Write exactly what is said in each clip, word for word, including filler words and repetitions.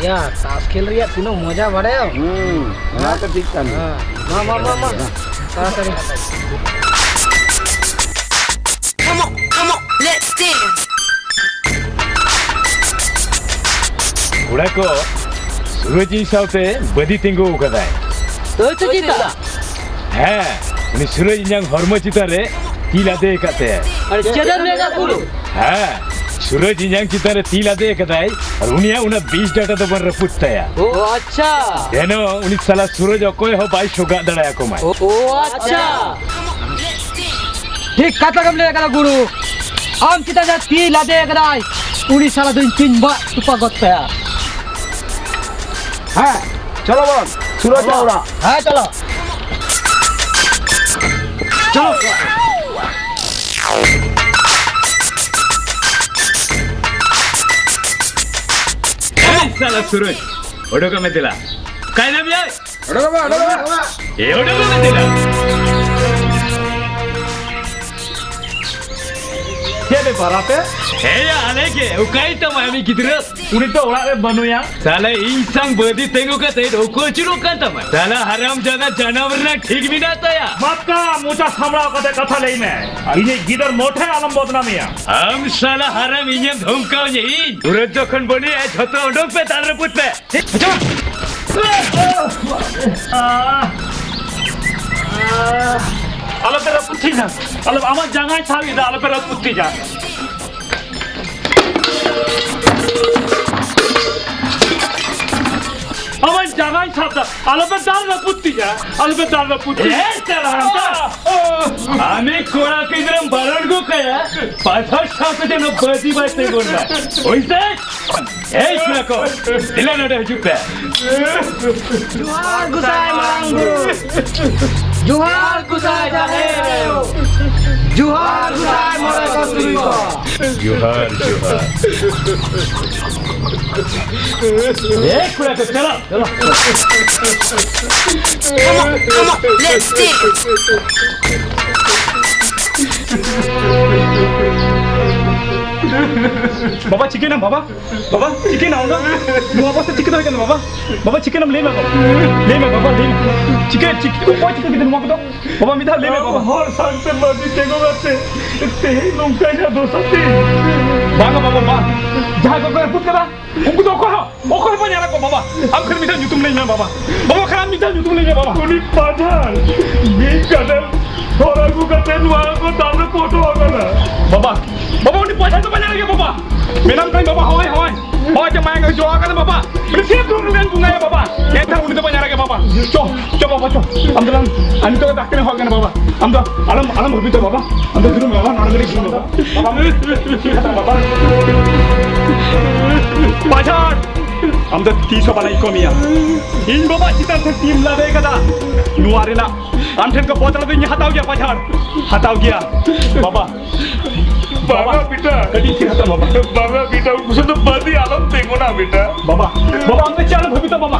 ᱭᱟ, ᱛᱟᱥ ᱠᱷᱮᱞ ᱨᱮᱭᱟᱜ ᱛᱤᱱᱟᱹᱜ ᱢᱚᱡᱟ ᱵᱟᱲᱟᱭᱟᱢ? ᱦᱩᱸ, ᱚᱱᱟ ᱛᱚ ᱴᱷᱤᱠ ᱠᱟᱱ ᱜᱮᱭᱟ᱾ ᱦᱮᱸ, ᱢᱟ, ᱢᱟ, ᱢᱟ, ᱢᱟ᱾ ᱛᱟᱲᱟᱛᱟᱲᱤ᱾ Come on, come on, let's dance. ᱠᱚᱲᱟ ᱠᱚ, ᱥᱩᱨᱚᱡᱽ ᱤᱧ ᱥᱟᱶᱛᱮ ᱵᱟᱹᱫᱤ ᱛᱤᱸᱜᱩ ᱟᱠᱟᱫᱟᱭ᱾ ᱛᱚ ᱪᱮᱫ ᱪᱮᱫᱟ? ᱦᱮᱸ, ᱩᱱᱤ ᱥᱩᱨᱚᱡᱽ ᱤᱧᱟᱝ ᱦᱚᱲᱢᱚ ᱪᱮᱛᱟᱱ ᱨᱮ ᱛᱤ ᱞᱟᱫᱮ ᱟᱠᱟᱫ ᱛᱟᱭᱟ᱾ ᱟᱨ ᱪᱮᱫ ᱮᱢ ᱞᱟᱹᱭ ᱮᱫᱟ ᱜᱩᱨᱩ? ᱦᱮᱸ, ᱥᱩᱨᱚᱡᱽ ᱤᱧᱟᱝ ᱪᱮᱛᱟᱱ ᱨᱮ ᱛᱤ ᱞᱟᱫᱮ ᱟᱠᱟᱫᱟᱭ ᱟᱨ ᱩᱱᱤᱭᱟᱜ ᱚᱱᱟ ᱵᱤᱥ ᱰᱟᱴᱟ ᱫᱚᱵᱚᱱ ᱨᱟᱹᱯᱩᱫ ᱛᱟᱭᱟ᱾ ᱚ, ᱟᱪᱪᱷᱟ᱾ ᱡᱮᱱᱚ ᱩᱱᱤ ᱥᱟᱞᱟ ᱥᱩᱨᱚᱡᱽ ᱚᱠᱚᱭ ᱦᱚᱸ ᱵᱟᱭ ᱥᱚᱜᱟᱜ ᱫᱟᱲᱮᱭᱟᱠᱚ ᱢᱟᱭ᱾ ᱚ, ᱚ, ᱟᱪᱪᱷᱟ᱾ ᱴᱷᱤᱠ ᱠᱟᱛᱷᱟ ᱜᱮᱢ ᱞᱟᱹᱭ ᱟᱠᱟᱫᱟ ᱜᱩᱨᱩ᱾ ᱟᱢ ᱪᱮᱛᱟᱱ ᱨᱮ ᱛᱤ ᱞᱟᱫᱮ ᱟᱠᱟᱫᱟᱭ, ᱩᱱᱤ ᱥᱟᱞᱟ ᱫᱚᱧ ᱛᱤᱧ ᱵᱟᱜ ᱛᱚᱯᱟ ᱜᱚᱫ ᱛᱟᱭᱟ᱾ ᱦᱮᱸ, ᱪᱚᱞᱚ ᱵᱚᱱ, ᱥᱩᱨᱚᱡᱽ ᱟᱜ ᱚᱲᱟᱜ᱾ ᱦᱮᱸ, ᱪᱚᱞᱚ᱾ ᱪᱚᱞᱚ᱾ ᱮᱭ ᱥᱟᱞᱟ ᱥᱩᱨᱚᱡᱽ, ᱚᱰᱚᱠᱚᱜ ᱢᱮ ᱫᱮᱞᱟ᱾ ᱚᱠᱟᱭ ᱱᱟᱢ ᱭᱟ? ᱚᱰᱚᱠᱚᱜ ᱢᱮ, ᱚᱰᱚᱠᱚᱜ ᱢᱮ᱾ ᱮ, ᱚᱰᱚᱠᱚᱜ ᱢᱮ ᱫᱮᱞᱟ᱾ ᱪᱮᱫ ᱵᱮᱯᱟᱨ ᱟᱯᱮ? ᱦᱮᱸ ᱭᱟ, ᱟᱞᱮ ᱜᱮ᱾ ᱚᱠᱟᱭ ᱛᱟᱢᱟ ᱟᱢᱤᱡ ᱜᱤᱫᱽᱨᱟᱹ? ᱩᱱᱤ ᱛᱚ ᱚᱲᱟᱜ ᱨᱮ ᱵᱟᱹᱱᱩᱭᱟ᱾ ᱥᱟᱞᱟ ᱤᱧ ᱥᱟᱝ ᱵᱟᱹᱫᱤ ᱛᱤᱸᱜᱩ ᱠᱟᱛᱮ ᱩᱠᱩ ᱟᱹᱪᱩᱨᱚᱜ ᱠᱟᱱ ᱛᱟᱢᱟ᱾ ᱥᱟᱞᱟ ᱦᱟᱨᱟᱢ ᱡᱟᱫᱟ ᱡᱟᱱᱟᱢ ᱨᱮᱱᱟᱜ ᱴᱷᱤᱠ ᱢᱮᱱᱟᱜ ᱛᱟᱭᱟ᱾ ᱵᱟᱯᱠᱟ ᱢᱚᱪᱟ ᱥᱟᱢᱲᱟᱣ ᱠᱟᱛᱮ ᱠᱟᱛᱷᱟ ᱞᱟᱹᱭ ᱢᱮ᱾ ᱤᱧᱤᱡ ᱜᱤᱫᱟᱹᱨ ᱢᱚᱴᱷᱮ ᱟᱞᱚᱢ ᱵᱚᱫᱱᱟᱢᱮᱭᱟ᱾ ᱟᱢ ᱥᱟᱞᱟ ᱦᱟᱨᱟᱢ ᱤᱧᱮᱢ ᱫᱷᱚᱢᱠᱟᱣ ᱤᱧ? ᱯᱩᱨᱟᱹ ᱡᱚᱠᱷᱚᱱ ᱵᱟᱹᱱᱩᱭᱟ ᱡᱷᱚᱛᱚ ᱩᱰᱩᱝ ᱯᱮ, ᱫᱟᱞ ᱨᱟᱹᱯᱩᱫ ᱯᱮ᱾ ᱟᱞᱚᱯᱮ ᱨᱟᱹᱯᱩᱫ ᱛᱤᱧᱟ, ᱟᱞᱚ, ᱟᱢᱟᱜ ᱡᱟᱸᱜᱟᱧ ᱥᱟᱵ ᱮᱫᱟ, ᱟᱞᱚᱯᱮ ᱨᱟᱹᱯᱩᱫ ᱛᱤᱧᱟ᱾ ᱟᱢᱟᱜ ᱡᱟᱸᱜᱟᱧ ᱥᱟᱵ ᱮᱫᱟ, ᱟᱞᱚᱯᱮ ᱫᱟᱞ ᱨᱟᱹᱯᱩᱫ ᱛᱤᱧᱟ, ᱟᱞᱚᱯᱮ ᱫᱟᱞ ᱨᱟᱹᱯᱩᱫ ᱛᱤᱧᱟ᱾ ᱮ ᱪᱟᱞᱟᱣ ᱟᱢ ᱫᱚ᱾ ᱟᱢᱤᱡ ᱠᱚᱲᱟ ᱜᱤᱫᱽᱨᱟᱹᱢ ᱵᱟᱨᱚᱱ ᱜᱚ ᱠᱟᱭᱟ, ᱯᱟᱛᱷᱚᱨ ᱥᱟᱶᱛᱮ ᱡᱮᱱᱚ ᱵᱟᱹᱫᱤ ᱵᱟᱭ ᱛᱤᱸᱜᱩᱱ ᱢᱟ᱾ ᱦᱳᱭ ᱥᱮ? ᱮᱭ ᱠᱚᱲᱟ ᱠᱚ, ᱫᱮᱞᱟ ᱱᱚᱰᱮ ᱦᱤᱡᱩᱜ ᱯᱮ᱾ ᱡᱚᱦᱟᱨ ᱜᱚᱸᱥᱟᱭ ᱢᱟᱨᱟᱝ ᱵᱩᱨᱩ᱾ ᱡᱚᱦᱟᱨ ᱜᱚᱸᱥᱟᱭ ᱡᱟᱦᱮᱨ ᱟᱭᱳ᱾ ᱡᱚᱦᱟᱨ ᱜᱚᱸᱥᱟᱭ ᱢᱚᱬᱮ ᱠᱚ ᱛᱩᱨᱩᱭ ᱠᱚ᱾ ᱡᱚᱦᱟᱨ, ᱡᱚᱦᱟᱨ᱾ ᱮᱭ ᱠᱚᱲᱟ ᱠᱚ, ᱪᱟᱞᱟᱜ᱾ Come on, come on, let's dance. ᱵᱟᱵᱟ, ᱪᱤᱠᱟᱹᱭᱱᱟᱢ ᱵᱟᱵᱟ? ᱵᱟᱵᱟ, ᱪᱤᱠᱟᱹᱭᱱᱟᱢ ᱟᱢ ᱫᱚ? ᱱᱚᱣᱟ ᱚᱵᱚᱥᱛᱟ ᱪᱤᱠᱟᱹ ᱦᱩᱭ ᱠᱟᱱᱟ ᱵᱟᱵᱟ? ᱵᱟᱵᱟ, ᱪᱤᱠᱟᱹᱭᱱᱟᱢ? ᱞᱟᱹᱭ ᱢᱮ ᱵᱟᱵᱟ᱾ ᱞᱟᱹᱭ ᱢᱮ ᱵᱟᱵᱟ, ᱞᱟᱹᱭ ᱢᱮ᱾ ᱪᱤᱠᱟᱹ, ᱪᱤᱠᱟᱹ, ᱚᱠᱚᱭ ᱪᱤᱠᱟᱹ ᱠᱮᱫᱟ ᱱᱚᱣᱟ ᱠᱚᱫᱚ? ᱵᱟᱵᱟ, ᱢᱤᱫ ᱫᱷᱟᱣ ᱞᱟᱹᱭ ᱢᱮ ᱵᱟᱵᱟ᱾ ᱦᱚᱲ ᱥᱟᱶᱛᱮ ᱢᱟᱹᱱᱢᱤ ᱛᱤᱸᱜᱩ ᱠᱟᱛᱮ ᱛᱮᱦᱮᱧ ᱱᱚᱝᱠᱟ ᱤᱧᱟᱹᱜ ᱫᱚᱥᱟ ᱛᱤᱧ᱾ ᱵᱟᱝᱟ ᱵᱟᱵᱟ, ᱵᱟᱝ᱾ ᱡᱟᱦᱟᱸᱭ ᱠᱚᱠᱚ ᱨᱟᱹᱯᱩᱫ ᱠᱟᱫᱟ, ᱩᱱᱠᱩ ᱫᱚ ᱚᱠᱚᱭ ᱦᱚᱸ, ᱚᱠᱚᱭ ᱦᱚᱸ ᱵᱟᱭ ᱧᱮᱞ ᱠᱚᱣᱟ ᱵᱟᱵᱟ᱾ ᱟᱢ ᱠᱷᱟᱹᱞᱤ ᱢᱤᱫ ᱫᱷᱟᱣ ᱧᱩᱛᱩᱢ ᱞᱟᱹᱭ ᱢᱮ ᱵᱟᱵᱟ᱾ ᱵᱟᱵᱟ, ᱠᱷᱟᱱ ᱢᱤᱫ ᱫᱷᱟᱣ ᱧᱩᱛᱩᱢ ᱞᱟᱹᱭ ᱢᱮ ᱵᱟᱵᱟ᱾ ᱩᱱᱤ ᱯᱟᱡᱷᱟᱲ ᱢᱤᱫ ᱜᱟᱰᱮᱞ ᱦᱚᱨ ᱟᱹᱜᱩ ᱠᱟᱛᱮ ᱱᱚᱣᱟ ᱠᱚ ᱫᱟᱢ ᱨᱮ ᱯᱚᱴᱚ ᱟᱠᱟᱱᱟ᱾ ᱵᱟᱵᱟ, ᱵᱟᱵᱟ, ᱩᱱᱤ ᱯᱟᱡᱷᱟᱲ ᱫᱚ ᱵᱟᱭ ᱧᱮᱞ ᱜᱮᱭᱟ ᱵᱟᱵᱟ᱾ ᱢᱮᱱᱟᱢ ᱠᱟᱹᱧ ᱵᱟᱵᱟ, ᱦᱳᱭ, ᱦᱳᱭ᱾ ᱦᱳᱭ, ᱡᱮ ᱢᱟᱭᱟᱝ ᱡᱚ ᱟᱠᱟᱱᱟ ᱵᱟᱵᱟ᱾ ᱩᱱᱤ ᱥᱤᱢ ᱫᱩᱲᱩᱵ ᱨᱮᱱ ᱵᱚᱸᱜᱟᱭᱟ ᱵᱟᱵᱟ᱾ ᱮᱱᱠᱷᱟᱱ ᱩᱱᱤ ᱫᱚ ᱵᱟᱭ ᱧᱮᱞ ᱜᱮᱭᱟ ᱵᱟᱵᱟ᱾ ᱪᱚ, ᱪᱚ ᱵᱟᱵᱟ, ᱪᱚ᱾ ᱟᱢ ᱫᱚ ᱞᱟᱝ, ᱟᱨ ᱱᱤᱛᱚᱜ ᱰᱟᱠᱛᱟᱨ ᱦᱚᱲ ᱠᱟᱱᱟ ᱵᱟᱵᱟ᱾ ᱟᱢ ᱫᱚ ᱟᱞᱚᱢ, ᱟᱞᱚᱢ ᱵᱷᱟᱹᱵᱤᱛᱚ ᱵᱟᱵᱟ᱾ ᱟᱢ ᱫᱚ ᱫᱩᱲᱩᱵ ᱢᱮ ᱵᱟᱵᱟ, ᱱᱚᱰᱮ ᱠᱟᱹᱴᱤᱡ ᱫᱩᱲᱩᱵ ᱢᱮ ᱵᱟᱵᱟ᱾ ᱵᱟᱵᱟ᱾ ᱯᱟᱡᱷᱟᱲ! ᱟᱢ ᱫᱚ ᱛᱤᱥ ᱦᱚᱸ ᱵᱟᱞᱮ ᱠᱚᱢᱤᱭᱟ᱾ ᱤᱧ ᱵᱟᱵᱟ ᱪᱮᱛᱟᱱ ᱥᱮ ᱛᱤᱢ ᱞᱟᱫᱮ ᱠᱟᱫᱟ᱾ ᱱᱚᱣᱟ ᱨᱮᱱᱟᱜ ᱟᱢ ᱴᱷᱮᱱ ᱠᱷᱚᱱ ᱵᱚᱫᱞᱟ ᱫᱚᱧ ᱦᱟᱛᱟᱣ ᱜᱮᱭᱟ ᱯᱟᱡᱷᱟᱲ᱾ ᱦᱟᱛᱟᱣ ᱜᱮᱭᱟ᱾ ᱵᱟᱵᱟ᱾ ᱵᱟᱵᱟ ᱵᱮᱴᱟ᱾ ᱠᱟᱹᱴᱤᱡ ᱛᱷᱤᱨ ᱦᱟᱛᱟᱲ ᱵᱟᱵᱟ᱾ ᱵᱟᱵᱟ ᱵᱮᱴᱟ, ᱩᱱᱠᱩ ᱥᱟᱶ ᱫᱚ ᱵᱟᱹᱫᱤ ᱟᱞᱚᱢ ᱛᱤᱸᱜᱩᱱᱟ ᱵᱮᱴᱟ᱾ ᱵᱟᱵᱟ, ᱵᱟᱵᱟ, ᱟᱢ ᱫᱚ ᱪᱮᱫ ᱟᱞᱚᱢ ᱵᱷᱟᱹᱵᱤᱛᱚ ᱵᱟᱵᱟ᱾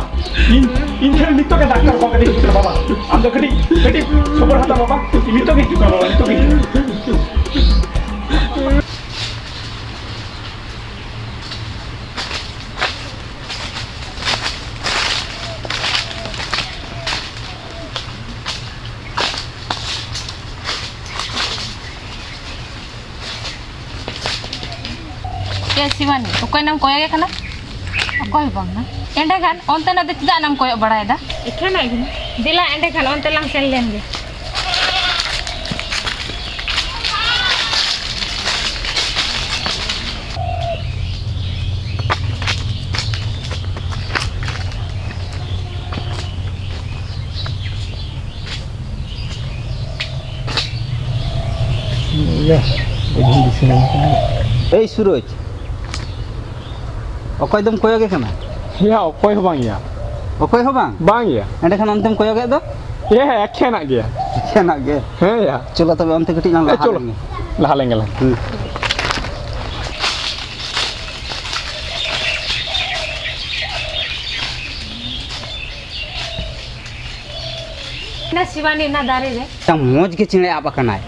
ᱤᱧ, ᱤᱧ ᱴᱷᱮᱱ ᱱᱤᱛᱚᱜ ᱜᱮ ᱰᱟᱠᱛᱟᱨ ᱠᱚ ᱠᱟᱹᱴᱤᱡ ᱦᱤᱡᱩᱜ ᱠᱟᱱᱟ ᱵᱟᱵᱟ᱾ ᱟᱢ ᱫᱚ ᱠᱟᱹᱴᱤᱡ, ᱠᱟᱹᱴᱤᱡ ᱥᱚᱵᱚᱨ ᱦᱟᱛᱟᱣ ᱵᱟᱵᱟ᱾ ᱱᱤᱛᱚᱜ ᱜᱮ ᱦᱤᱡᱩᱜ ᱠᱟᱱᱟ ᱵᱟᱵᱟ, ᱱᱤᱛᱚᱜ ᱜᱮ ᱦᱤᱡᱩᱜ ᱠᱟᱱᱟ᱾ ᱮ ᱥᱤᱵᱟᱱᱤ, ᱚᱠᱚᱭ ᱱᱟᱢ ᱠᱚᱭᱚᱜᱮ ᱠᱟᱱᱟ? ᱚᱠᱚᱭ ᱦᱚᱸ ᱵᱟᱝ ᱱᱟ᱾ ᱮᱸᱰᱮᱠᱷᱟᱱ ᱚᱱᱛᱮᱱᱟᱜ ᱫᱚ ᱪᱮᱫᱟᱜ ᱱᱟᱢ ᱠᱚᱭᱚᱜ ᱵᱟᱲᱟᱭᱮᱫᱟ? ᱮᱠᱷᱮᱱᱟᱜ ᱜᱮ᱾ ᱫᱮᱞᱟ ᱮᱸᱰᱮᱠᱷᱟᱱ ᱚᱱᱛᱮ ᱞᱟᱝ ᱥᱮᱱ ᱞᱮᱱ ᱜᱮ᱾ ᱤᱭᱟᱹ, ᱵᱟᱹᱧ ᱫᱤᱥᱟᱹ ᱧᱟᱢ ᱠᱟᱱᱟ᱾ ᱮᱭ ᱥᱩᱨᱚᱡᱽ, ᱚᱠᱚᱭ ᱫᱚᱢ ᱠᱚᱭᱚᱜᱮ ᱠᱟᱱᱟ? ᱭᱟ, ᱚᱠᱚᱭ ᱦᱚᱸ ᱵᱟᱝ ᱭᱟ᱾ ᱚᱠᱚᱭ ᱦᱚᱸ ᱵᱟᱝ? ᱵᱟᱝ ᱭᱟ᱾ ᱮᱸᱰᱮᱠᱷᱟᱱ ᱚᱱᱛᱮᱢ ᱠᱚᱭᱚᱜᱮᱫ ᱫᱚ? ᱭᱟ, ᱮᱠᱷᱮᱱᱟᱜ ᱜᱮᱭᱟ᱾ ᱮᱠᱷᱮᱱᱟᱜ ᱜᱮ? ᱦᱮᱸ ᱭᱟ᱾ ᱪᱚᱞᱚ ᱛᱚᱵᱮ ᱚᱱᱛᱮ ᱠᱟᱹᱴᱤᱡ ᱞᱟᱝ ᱮ, ᱞᱟᱦᱟ ᱪᱚᱞᱚ᱾ ᱞᱮᱱ ᱜᱮ᱾ ᱞᱟᱦᱟ ᱞᱮᱱ ᱜᱮᱞᱟᱝ᱾ ᱦᱩᱸ᱾ ᱚᱱᱟ ᱥᱤᱵᱟᱱᱤ ᱚᱱᱟ ᱫᱟᱨᱮ ᱨᱮ᱾ ᱢᱤᱫᱴᱟᱝ ᱢᱚᱡᱽ ᱜᱮ ᱪᱮᱬᱮ ᱟᱵ ᱟᱠᱟᱱᱟᱭ᱾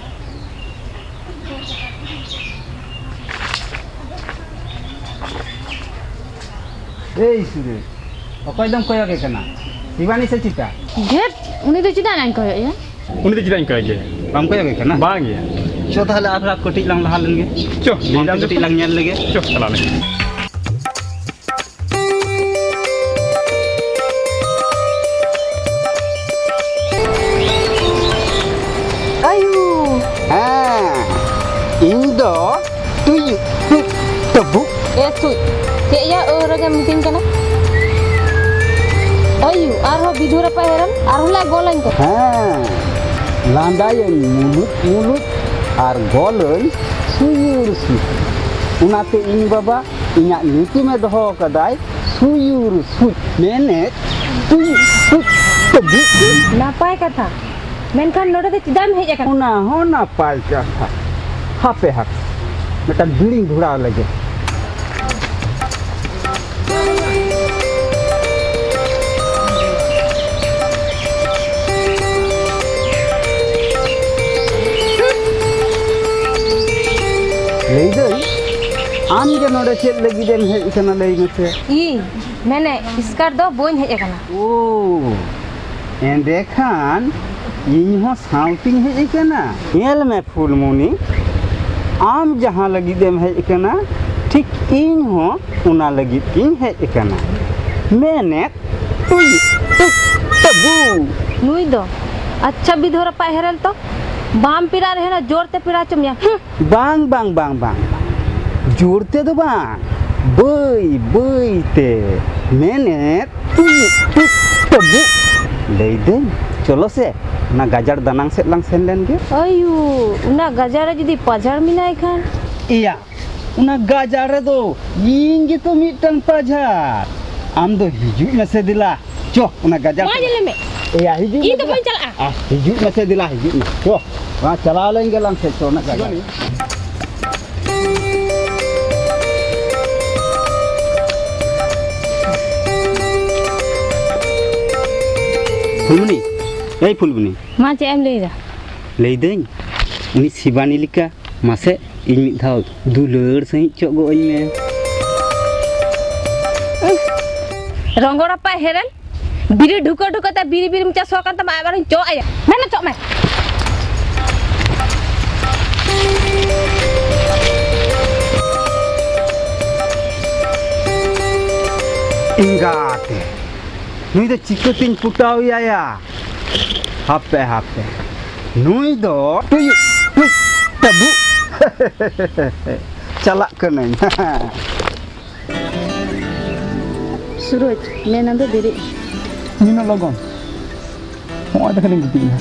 ᱮᱭ ᱥᱩᱨᱮᱥ, ᱚᱠᱚᱭ ᱫᱚᱢ ᱠᱚᱭᱚᱜᱮ ᱠᱟᱱᱟ? ᱥᱤᱵᱟᱱᱤ ᱥᱮ ᱪᱤᱛᱟ? ᱫᱷᱮᱴ, ᱩᱱᱤ ᱫᱚ ᱪᱮᱫᱟᱜ ᱱᱟᱧ ᱠᱚᱭᱚᱜ ᱮᱭᱟ? ᱩᱱᱤ ᱫᱚ ᱪᱮᱫᱟᱜ ᱤᱧ ᱠᱚᱭᱚᱜᱮᱭᱟ? ᱵᱟᱢ ᱠᱚᱭᱚᱜᱮ ᱠᱟᱱᱟ? ᱵᱟᱝ ᱜᱮᱭᱟ᱾ ᱪᱚ ᱛᱟᱦᱞᱮ ᱟᱨᱦᱚᱸ ᱠᱟᱹᱴᱤᱡ ᱞᱟᱝ ᱞᱟᱦᱟ ᱞᱮᱱ ᱜᱮ᱾ ᱪᱚ, ᱞᱟᱹᱭ ᱫᱟᱢ ᱠᱟᱹᱴᱤᱡ ᱞᱟᱝ ᱧᱮᱞ ᱞᱮᱜᱮ᱾ ᱪᱚ, ᱪᱟᱞᱟᱣ ᱞᱮᱱ ᱜᱮ᱾ ᱟᱭᱩ᱾ ᱦᱮᱸ, ᱤᱧ ᱫᱚ ᱛᱩᱭᱩ, ᱛᱩ-, ᱛᱟᱹᱵᱩ᱾ ᱮ ᱥᱩᱡ, ᱪᱮᱫ ᱭᱟ ᱟᱹ ᱨᱮᱜᱮᱢ ᱢᱤᱛᱟᱹᱧ ᱠᱟᱱᱟ? ᱟᱭᱩ, ᱟᱨᱦᱚᱸ ᱵᱤᱫᱷᱩ ᱨᱟᱯᱟᱜ ᱦᱮᱨᱮᱞ, ᱟᱨᱦᱚᱸ ᱞᱮ ᱜᱚᱞᱟᱹᱧ ᱠᱚ᱾ ᱦᱮᱸ, ᱞᱟᱸᱫᱟᱭᱟᱹᱧ ᱢᱩᱞᱩᱡ ᱢᱩᱞᱩᱡ ᱟᱨ ᱜᱚᱞᱟᱹᱧ ᱥᱩᱭᱩᱨ ᱥᱩᱭᱩᱨ᱾ ᱚᱱᱟᱛᱮ ᱤᱧ ᱵᱟᱵᱟ ᱤᱧᱟᱜ ᱧᱩᱛᱩᱢᱮ ᱫᱚᱦᱚ ᱟᱠᱟᱫᱟᱭ ᱥᱩᱭᱩᱨ ᱥᱩᱡ, ᱢᱮᱱᱮᱫ ᱛᱩᱭᱩ ᱥᱩᱡ ᱛᱟᱹᱵᱩ᱾ ᱱᱟᱯᱟᱭ ᱠᱟᱛᱷᱟ, ᱢᱮᱱᱠᱷᱟᱱ ᱱᱚᱰᱮ ᱫᱚ ᱪᱮᱫᱟᱜ ᱮᱢ ᱦᱮᱡ ᱟᱠᱟᱱᱟ? ᱚᱱᱟ ᱦᱚᱸ ᱱᱟᱯᱟᱭ ᱠᱟᱛᱷᱟ᱾ ᱦᱟᱯᱮ ᱦᱟᱯᱮ, ᱢᱤᱫᱴᱟᱝ ᱵᱤᱲᱤᱧ ᱵᱷᱚᱲᱟᱣ ᱞᱮᱜᱮ᱾ ᱞᱟᱹᱭᱫᱟᱹᱧ, ᱟᱢ ᱜᱮ ᱱᱚᱰᱮ ᱪᱮᱫ ᱞᱟᱹᱜᱤᱫ ᱮᱢ ᱦᱮᱡ ᱟᱠᱟᱱᱟ, ᱞᱟᱹᱭ ᱢᱮᱥᱮ? ᱤᱧ ᱢᱮᱱᱮᱫ ᱮᱥᱠᱟᱨ ᱫᱚ ᱵᱟᱹᱧ ᱦᱮᱡ ᱟᱠᱟᱱᱟ᱾ ᱳ, ᱮᱸᱰᱮᱠᱷᱟᱱ ᱤᱧ ᱦᱚᱸ ᱥᱟᱶᱛᱤᱧ ᱦᱮᱡ ᱟᱠᱟᱱᱟ᱾ ᱧᱮᱞ ᱢᱮ ᱯᱷᱩᱞᱢᱩᱱᱤ, ᱟᱢ ᱡᱟᱦᱟᱸ ᱞᱟᱹᱜᱤᱫ ᱮᱢ ᱦᱮᱡ ᱟᱠᱟᱱᱟ, ᱴᱷᱤᱠ ᱤᱧ ᱦᱚᱸ ᱚᱱᱟ ᱞᱟᱹᱜᱤᱫ ᱜᱤᱧ ᱦᱮᱡ ᱟᱠᱟᱱᱟ᱾ ᱢᱮᱱᱮᱫ ᱛᱩᱭᱩ, ᱛᱩᱭᱩ, ᱛᱟᱹᱵᱩ᱾ ᱱᱩᱭ ᱫᱚ ᱟᱪᱪᱷᱟ ᱵᱤᱫᱷᱚᱨᱟ ᱯᱟᱭ ᱦᱮᱨᱮᱞ ᱛᱚ, ᱵᱟᱢ ᱯᱮᱲᱟ ᱨᱮᱦᱚᱸ ᱡᱳᱨ ᱛᱮ ᱯᱮᱲᱟ ᱦᱚᱪᱚ ᱢᱮᱭᱟ᱾ ᱦᱩᱸ᱾ ᱵᱟᱝ, ᱵᱟᱝ, ᱵᱟᱝ, ᱵᱟᱝ, ᱵᱟᱝ᱾ ᱡᱳᱨ ᱛᱮᱫᱚ ᱵᱟᱝ, ᱵᱟᱹᱭ ᱵᱟᱹᱭ ᱛᱮ᱾ ᱢᱮᱱᱮᱫ ᱛᱩᱭᱩ, ᱛᱩᱭᱩ, ᱛᱟᱹᱵᱩ᱾ ᱞᱟᱹᱭᱫᱟᱹᱧ, ᱪᱚᱞᱚ ᱥᱮ ᱚᱱᱟ ᱜᱟᱡᱟᱲ ᱫᱟᱱᱟᱝ ᱥᱮᱫ ᱞᱟᱝ ᱥᱮᱱ ᱞᱮᱱ ᱜᱮ᱾ ᱟᱭᱩ, ᱚᱱᱟ ᱜᱟᱡᱟᱲ ᱨᱮ ᱡᱩᱫᱤ ᱯᱟᱡᱷᱟᱲ ᱢᱮᱱᱟᱭ ᱠᱷᱟᱱ? ᱮᱭᱟ, ᱚᱱᱟ ᱜᱟᱡᱟᱲ ᱨᱮᱫᱚ ᱤᱧ ᱜᱮᱛᱚ ᱢᱤᱫᱴᱟᱝ ᱯᱟᱡᱷᱟᱲ᱾ ᱟᱢ ᱫᱚ ᱦᱤᱡᱩᱜ ᱢᱮᱥᱮ ᱫᱮᱞᱟ᱾ ᱪᱚ, ᱚᱱᱟ ᱜᱟᱡᱟᱲ ᱢᱟ ᱥᱮᱫ᱾ ᱧᱮᱞᱮ ᱢᱮ᱾ ᱮᱭᱟ, ᱦᱤᱡᱩᱜ ᱤᱧ ᱢᱮ ᱫᱚ ᱫᱮᱞᱟ᱾ ᱵᱟᱹᱧ ᱪᱟᱞᱟᱜᱼᱟ᱾ ᱟ, ᱦᱤᱡᱩᱜ ᱢᱮᱥᱮ ᱫᱮᱞᱟ, ᱦᱤᱡᱩᱜ ᱢᱮ᱾ ᱪᱚ, ᱢᱟ ᱪᱟᱞᱟᱣ ᱞᱮᱱ ᱜᱮᱞᱟᱝ ᱥᱮ, ᱪᱚ, ᱚᱱᱟ ᱜᱟᱡᱟᱲ᱾ ᱯᱷᱩᱞᱢᱩᱱᱤ, ᱮᱭ ᱯᱷᱩᱞᱢᱩᱱᱤ᱾ ᱢᱟ, ᱪᱮᱫ ᱮᱢ ᱞᱟᱹᱭᱫᱟ? ᱞᱟᱹᱭᱫᱟᱹᱧ, ᱩᱱᱤ ᱥᱤᱵᱟᱱᱤ ᱞᱮᱠᱟ ᱢᱟᱥᱮ ᱤᱧ ᱢᱤᱫ ᱫᱷᱟᱣ ᱫᱩᱞᱟᱹᱲ ᱥᱟᱺᱦᱤᱡ ᱪᱚᱜ ᱜᱚᱜ ᱟᱹᱧ ᱢᱮ᱾ ᱩᱦ, ᱨᱚᱝᱜᱚᱲ ᱟᱯᱟᱭ ᱦᱮᱨᱮᱞ, ᱵᱤᱨᱤ ᱰᱷᱩᱠᱟᱹ ᱰᱷᱩᱠᱟᱹ ᱛᱮ ᱵᱤᱨᱤ ᱵᱤᱨᱤᱢ ᱪᱟᱥ ᱟᱠᱟᱱ ᱛᱟᱢᱟ, ᱟᱵᱟᱨᱤᱧ ᱪᱚᱜ ᱟᱭᱟ᱾ ᱢᱮᱱᱟ ᱪᱚᱜ ᱢᱮ᱾ ᱮᱸᱜᱟᱛᱮ, ᱱᱩᱭ ᱫᱚ ᱪᱤᱠᱟᱹᱛᱤᱧ ᱯᱚᱴᱟᱣ ᱮᱭᱟ? ᱦᱟᱯᱮ, ᱦᱟᱯᱮ, ᱱᱩᱭ ᱫᱚ ᱴᱩᱭᱩ, ᱴᱩᱭ, ᱴᱟᱹᱵᱩ᱾ ᱪᱟᱞᱟᱜ ᱠᱟᱹᱱᱟᱹᱧ᱾ ᱥᱩᱨᱚᱡᱽ, ᱢᱮᱱᱟ ᱫᱚ ᱵᱮᱨᱮᱫ᱾ ᱱᱤᱱᱟᱹᱜ ᱞᱚᱜᱚᱱ? ᱦᱚᱸᱜᱼᱚᱭ ᱫᱚ ᱠᱷᱟᱹᱞᱤᱧ ᱜᱤᱛᱤᱡ ᱮᱱᱟ᱾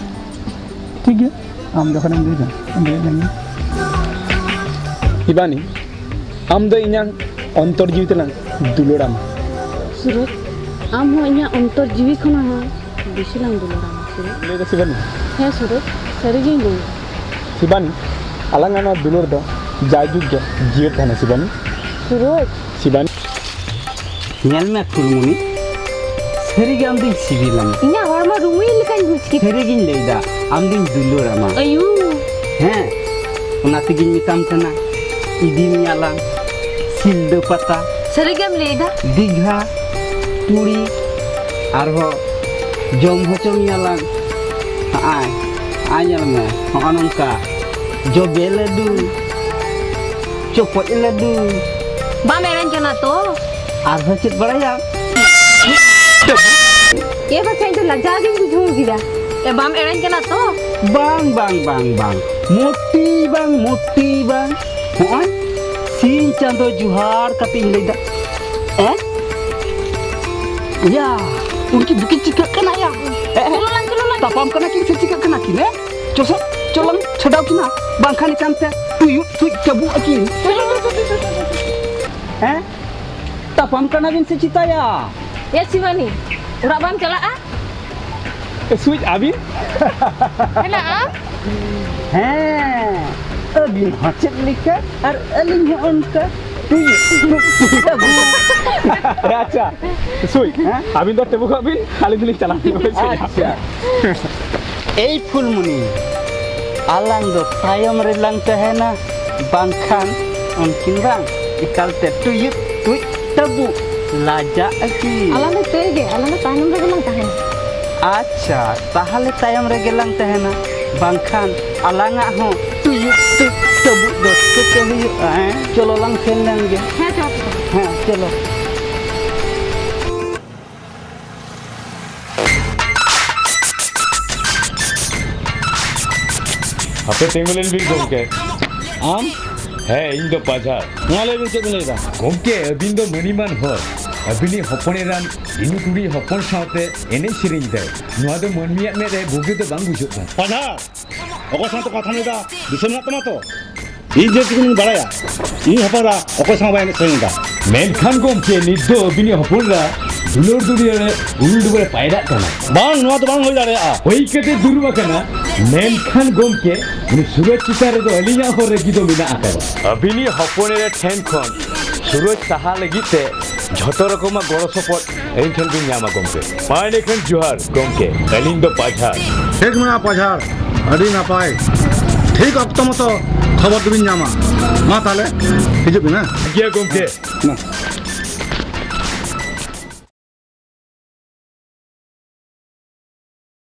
ᱴᱷᱤᱠ ᱜᱮᱭᱟ, ᱟᱢ ᱡᱚᱠᱷᱚᱱᱮᱢ ᱞᱟᱹᱭ ᱫᱟ, ᱞᱟᱹᱭ ᱞᱮᱱ ᱜᱮ᱾ ᱥᱤᱵᱟᱱᱤ, ᱟᱢ ᱫᱚ ᱤᱧᱟᱝ ᱚᱱᱛᱚᱨ ᱡᱤᱣᱤ ᱛᱮᱞᱟᱝ ᱫᱩᱞᱟᱹᱲᱟᱢᱟ᱾ ᱥᱩᱨᱚᱡᱽ, ᱟᱢ ᱦᱚᱸ ᱤᱧᱟᱹᱜ ᱚᱱᱛᱚᱨ ᱡᱤᱣᱤ ᱠᱷᱚᱱᱟᱜ ᱦᱚᱸ ᱵᱮᱥᱤ ᱞᱟᱝ ᱫᱩᱞᱟᱹᱲᱟᱢᱟ, ᱥᱩᱨᱚᱡᱽ᱾ ᱞᱟᱹᱭ ᱫᱟ ᱥᱤᱵᱟᱱᱤ? ᱦᱮᱸ ᱥᱩᱨᱚᱡᱽ, ᱥᱟᱹᱨᱤᱜᱤᱧ ᱞᱟᱹᱭ ᱫᱟ᱾ ᱥᱤᱵᱟᱱᱤ, ᱟᱞᱟᱝᱟᱜ ᱱᱚᱣᱟ ᱫᱩᱞᱟᱹᱲ ᱫᱚ ᱡᱟᱭᱡᱩᱜᱽ ᱜᱮ ᱡᱤᱭᱟᱹᱲ ᱛᱟᱦᱮᱱᱟ, ᱥᱤᱵᱟᱱᱤ᱾ ᱥᱩᱨᱚᱡᱽ᱾ ᱥᱤᱵᱟᱱᱤ᱾ ᱧᱮᱞ ᱢᱮ ᱯᱷᱩᱞᱢᱩᱱᱤ, ᱥᱟᱹᱨᱤᱜᱮ ᱟᱢ ᱫᱚᱧ ᱥᱤᱵᱤᱞᱟᱢᱟ᱾ ᱤᱧᱟᱹᱜ ᱦᱚᱲᱢᱚ ᱨᱩᱢᱩᱭ ᱞᱮᱠᱟᱧ ᱵᱩᱡᱽ ᱠᱮᱫᱟ᱾ ᱥᱟᱹᱨᱤᱜᱤᱧ ᱞᱟᱹᱭᱫᱟ, ᱟᱢ ᱫᱚᱧ ᱫᱩᱞᱟᱹᱲᱟᱢᱟ᱾ ᱟᱭᱩ᱾ ᱦᱮᱸ, ᱚᱱᱟ ᱛᱮᱜᱤᱧ ᱢᱮᱛᱟᱢ ᱠᱟᱱᱟ, ᱤᱫᱤ ᱢᱮᱭᱟᱞᱟᱝ ᱥᱤᱞᱫᱟᱹ ᱯᱟᱛᱟ᱾ ᱥᱟᱹᱨᱤᱜᱮᱢ ᱞᱟᱹᱭᱫᱟ? ᱫᱤᱜᱷᱟ, ᱯᱩᱨᱤ, ᱟᱨᱦᱚᱸ ᱡᱚᱢ ᱦᱚᱪᱚ ᱢᱮᱭᱟᱞᱟᱝ᱾ ᱦᱚᱸᱜᱼᱚᱭ, ᱦᱚᱸᱜᱼᱚᱭ ᱧᱮᱞ ᱢᱮ, ᱦᱚᱸᱜᱼᱚ ᱱᱚᱝᱠᱟ ᱡᱚᱵᱮ ᱞᱟᱹᱰᱩ, ᱪᱚᱯᱚᱡ ᱞᱟᱹᱰᱩ᱾ ᱵᱟᱢ ᱮᱲᱮᱧ ᱠᱟᱱᱟ ᱛᱚ? ᱟᱨᱦᱚᱸ ᱪᱮᱫ ᱵᱟᱲᱟᱭᱟᱢ? ᱮ ᱵᱟᱪᱷᱟ, ᱤᱧ ᱫᱚ ᱞᱟᱡᱟᱣ ᱜᱤᱧ ᱵᱩᱡᱷᱟᱹᱣ ᱠᱮᱫᱟ᱾ ᱮ, ᱵᱟᱢ ᱮᱲᱮᱧ ᱠᱟᱱᱟ ᱛᱚ? ᱵᱟᱝ, ᱵᱟᱝ, ᱵᱟᱝ, ᱵᱟᱝ, ᱢᱚᱴᱤ ᱵᱟᱝ, ᱢᱚᱴᱤ ᱵᱟᱝ᱾ ᱦᱚᱸᱜᱼᱚᱭ ᱥᱤᱧ ᱪᱟᱸᱫᱚ ᱡᱚᱦᱟᱨ ᱠᱟᱛᱮᱧ ᱞᱟᱹᱭᱫᱟ᱾ ᱮ? ᱭᱟ, ᱩᱱᱠᱤᱱ ᱫᱚᱠᱤᱱ ᱪᱤᱠᱟᱹᱜ ᱠᱟᱱᱟ ᱭᱟ? ᱮ, ᱮ, ᱪᱚᱞᱚ ᱞᱟᱝ, ᱪᱚᱞᱚ ᱞᱟᱝ᱾ ᱛᱟᱯᱟᱢ ᱠᱟᱱᱟ ᱠᱤᱱ ᱥᱮ ᱪᱤᱠᱟᱹᱜ ᱠᱟᱱᱟ ᱠᱤᱱ, ᱮ? ᱪᱚᱥᱚ, ᱪᱚᱞᱚᱝ ᱪᱷᱟᱰᱟᱣ ᱠᱤᱱᱟ, ᱵᱟᱝᱠᱷᱟᱱ ᱮᱠᱟᱱ ᱛᱮ ᱴᱩᱭᱩᱫ ᱴᱩᱭᱩᱫ ᱪᱟᱵᱩᱜ ᱟᱹᱠᱤᱱ᱾ ᱦᱮᱸ? ᱛᱟᱯᱟᱢ ᱠᱟᱱᱟ ᱵᱤᱱ ᱥᱮ ᱪᱤᱠᱟᱹᱭᱟ? ᱮ ᱥᱤᱵᱟᱱᱤ, ᱚᱲᱟᱜ ᱵᱟᱢ ᱪᱟᱞᱟᱜᱼᱟ? ᱮ ᱥᱩᱡ, ᱟᱹᱵᱤᱱ? ᱦᱮᱱᱟᱜᱼᱟ᱾ ᱦᱮᱸ, ᱟᱹᱵᱤᱱ ᱦᱚᱸ ᱪᱮᱫ ᱞᱮᱠᱟ ᱟᱨ ᱟᱹᱞᱤᱧ ᱦᱚᱸ ᱚᱱᱠᱟ᱾ ᱴᱩᱭᱩᱫ ᱴᱩᱭᱩᱫ ᱪᱟᱵᱩᱜ᱾ ᱟᱪᱪᱷᱟ, ᱥᱩᱡ, ᱦᱮᱸ? ᱟᱹᱵᱤᱱ ᱫᱚ ᱛᱤᱸᱜᱩ ᱠᱚᱜ ᱵᱤᱱ, ᱟᱹᱞᱤᱧ ᱫᱚᱞᱤᱧ ᱪᱟᱞᱟᱜ ᱠᱟᱱᱟ᱾ ᱟᱪᱪᱷᱟ᱾ ᱮᱭ ᱯᱷᱩᱞᱢᱩᱱᱤ, ᱟᱞᱟᱝ ᱫᱚ ᱛᱟᱭᱚᱢ ᱨᱮᱞᱟᱝ ᱛᱟᱦᱮᱱᱟ, ᱵᱟᱝᱠᱷᱟᱱ ᱩᱱᱠᱤᱱ ᱵᱟᱝ ᱮᱠᱟᱞᱛᱮ ᱴᱩᱭᱩᱫ ᱴᱩᱭᱩᱫ ᱴᱟᱹᱵᱩᱜ᱾ ᱞᱟᱡᱟᱜ ᱟᱹᱠᱤ? ᱟᱞᱟᱝ ᱫᱚ ᱛᱟᱹᱭ ᱜᱮ, ᱟᱞᱟᱝ ᱫᱚ ᱛᱟᱭᱱᱚᱢ ᱨᱮᱜᱮ ᱞᱟᱝ ᱛᱟᱦᱮᱱᱟ᱾ ᱟᱪᱪᱷᱟ, ᱛᱟᱦᱞᱮ ᱛᱟᱭᱚᱢ ᱨᱮᱜᱮ ᱞᱟᱝ ᱛᱟᱦᱮᱱᱟ, ᱵᱟᱝᱠᱷᱟᱱ ᱟᱞᱟᱝᱟᱜ ᱦᱚᱸ ᱛᱩᱭᱩ ᱛᱩ ᱛᱟᱹᱵᱩᱜ ᱫᱚ ᱪᱤᱠᱟᱹᱛᱮ ᱦᱩᱭᱩᱜᱼᱟ, ᱦᱮᱸ? ᱪᱚᱞᱚ ᱞᱟᱝ ᱥᱮᱱ ᱞᱮᱱ ᱜᱮ᱾ ᱦᱮᱸ, ᱪᱚᱞᱚ᱾ ᱦᱮᱸ, ᱪᱚᱞᱚ᱾ ᱦᱟᱯᱮ ᱛᱤᱸᱜᱩ ᱞᱮᱱ ᱵᱤᱱ ᱜᱚᱢᱠᱮ᱾ ᱟᱢ? ᱦᱮᱸ, ᱤᱧ ᱫᱚ ᱯᱟᱡᱷᱟᱲ᱾ ᱢᱟ ᱞᱟᱹᱭ ᱵᱤᱱ, ᱪᱮᱫ ᱵᱤᱱ ᱞᱟᱹᱭ ᱮᱫᱟ? ᱜᱚᱢᱠᱮ, ᱟᱹᱵᱤᱱ ᱫᱚ ᱢᱟᱹᱱᱤᱢᱟᱱ ᱦᱚᱲ᱾ ᱟᱹᱵᱤᱱᱤᱡ ᱦᱚᱯᱚᱱ ᱮᱨᱟᱱ ᱤᱱᱩ ᱴᱩᱰᱩᱭᱤᱡ ᱦᱚᱯᱚᱱ ᱥᱟᱶᱛᱮ ᱮᱱᱮᱡ ᱥᱮᱨᱮᱧ ᱫᱟᱭ᱾ ᱱᱚᱣᱟ ᱫᱚ ᱢᱟᱹᱱᱢᱤᱭᱟᱜ ᱢᱮᱫ ᱨᱮ ᱵᱩᱜᱤ ᱫᱚ ᱵᱟᱝ ᱵᱩᱡᱷᱟᱹᱜ ᱠᱟᱱᱟ᱾ ᱯᱟᱡᱷᱟᱲ! ᱚᱠᱚᱭ ᱥᱟᱶᱛᱮ ᱠᱟᱛᱷᱟᱢ ᱞᱟᱹᱭᱫᱟ? ᱫᱤᱥᱟᱹ ᱢᱮᱱᱟᱜ ᱛᱟᱢᱟ ᱛᱚ? ᱤᱧ ᱡᱮ ᱴᱩᱠᱩᱧ ᱵᱟᱲᱟᱭᱟ, ᱤᱧ ᱦᱚᱯᱚᱱ ᱮᱨᱟ ᱚᱠᱚᱭ ᱥᱟᱶ ᱵᱟᱭ ᱮᱱᱮᱡ ᱥᱮᱨᱮᱧ ᱮᱫᱟ᱾ ᱢᱮᱱᱠᱷᱟᱱ ᱜᱚᱢᱠᱮ, ᱱᱤᱛ ᱫᱚ ᱟᱹᱵᱤᱱᱤᱡ ᱦᱚᱯᱚᱱ ᱮᱨᱟ ᱫᱩᱞᱟᱹᱲ ᱫᱩᱞᱟᱹᱲ ᱨᱮ ᱩᱱᱩᱞ ᱰᱩᱵᱟᱹ ᱨᱮ ᱯᱟᱭᱨᱟᱜ ᱠᱟᱱᱟ᱾ ᱵᱟᱝ, ᱱᱚᱣᱟ ᱫᱚ ᱵᱟᱝ ᱦᱩᱭ ᱫᱟᱲᱮᱭᱟᱜᱼᱟ᱾ ᱦᱩᱭ ᱠᱟᱛᱮ ᱫᱩᱲᱩᱵ ᱟᱠᱟᱱᱟ, ᱢᱮᱱᱠᱷᱟᱱ ᱜᱚᱢᱠᱮ, ᱩᱱᱤ ᱥᱩᱨᱚᱡᱽ ᱪᱮᱛᱟᱱ ᱨᱮᱫᱚ ᱟᱹᱞᱤᱧᱟᱜ ᱦᱚᱸ ᱨᱟᱹᱜᱤ ᱫᱚ ᱢᱮᱱᱟᱜ ᱟᱠᱟᱫᱟ᱾ ᱟᱹᱵᱤᱱᱤᱡ ᱦᱚᱯᱚᱱ ᱮᱨᱟ ᱴᱷᱮᱱ ᱠᱷᱚᱱ ᱥᱩᱨᱚᱡᱽ ᱥᱟᱦᱟ ᱞᱟᱹᱜᱤᱫ ᱛᱮ ᱡᱷᱚᱛᱚ ᱨᱚᱠᱚᱢᱟᱜ ᱜᱚᱲᱚ ᱥᱚᱯᱚᱦᱚᱫ ᱟᱹᱞᱤᱧ ᱴᱷᱮᱱ ᱵᱤᱱ ᱧᱟᱢᱟ ᱜᱚᱢᱠᱮ᱾ ᱢᱟ ᱮᱸᱰᱮᱠᱷᱟᱱ ᱡᱚᱦᱟᱨ ᱜᱚᱢᱠᱮ, ᱟᱹᱞᱤᱧ ᱫᱚ ᱯᱟᱡᱷᱟᱲ᱾ ᱴᱷᱤᱠ ᱢᱮᱱᱟᱜᱼᱟ ᱯᱟᱡᱷᱟᱲ, ᱟᱹᱰᱤ ᱱᱟᱯᱟᱭ᱾ ᱴᱷᱤᱠ ᱚᱠᱛᱚ ᱢᱚᱛᱚ ᱠᱷᱚᱵᱚᱨ ᱫᱚᱵᱤᱱ ᱧᱟᱢᱟ᱾ ᱢᱟ ᱛᱟᱦᱞᱮ, ᱦᱤᱡᱩᱜ ᱵᱤᱱ, ᱦᱮᱸ? ᱴᱷᱤᱠ ᱜᱮᱭᱟ ᱜᱚᱢᱠᱮ᱾ ᱢᱟ᱾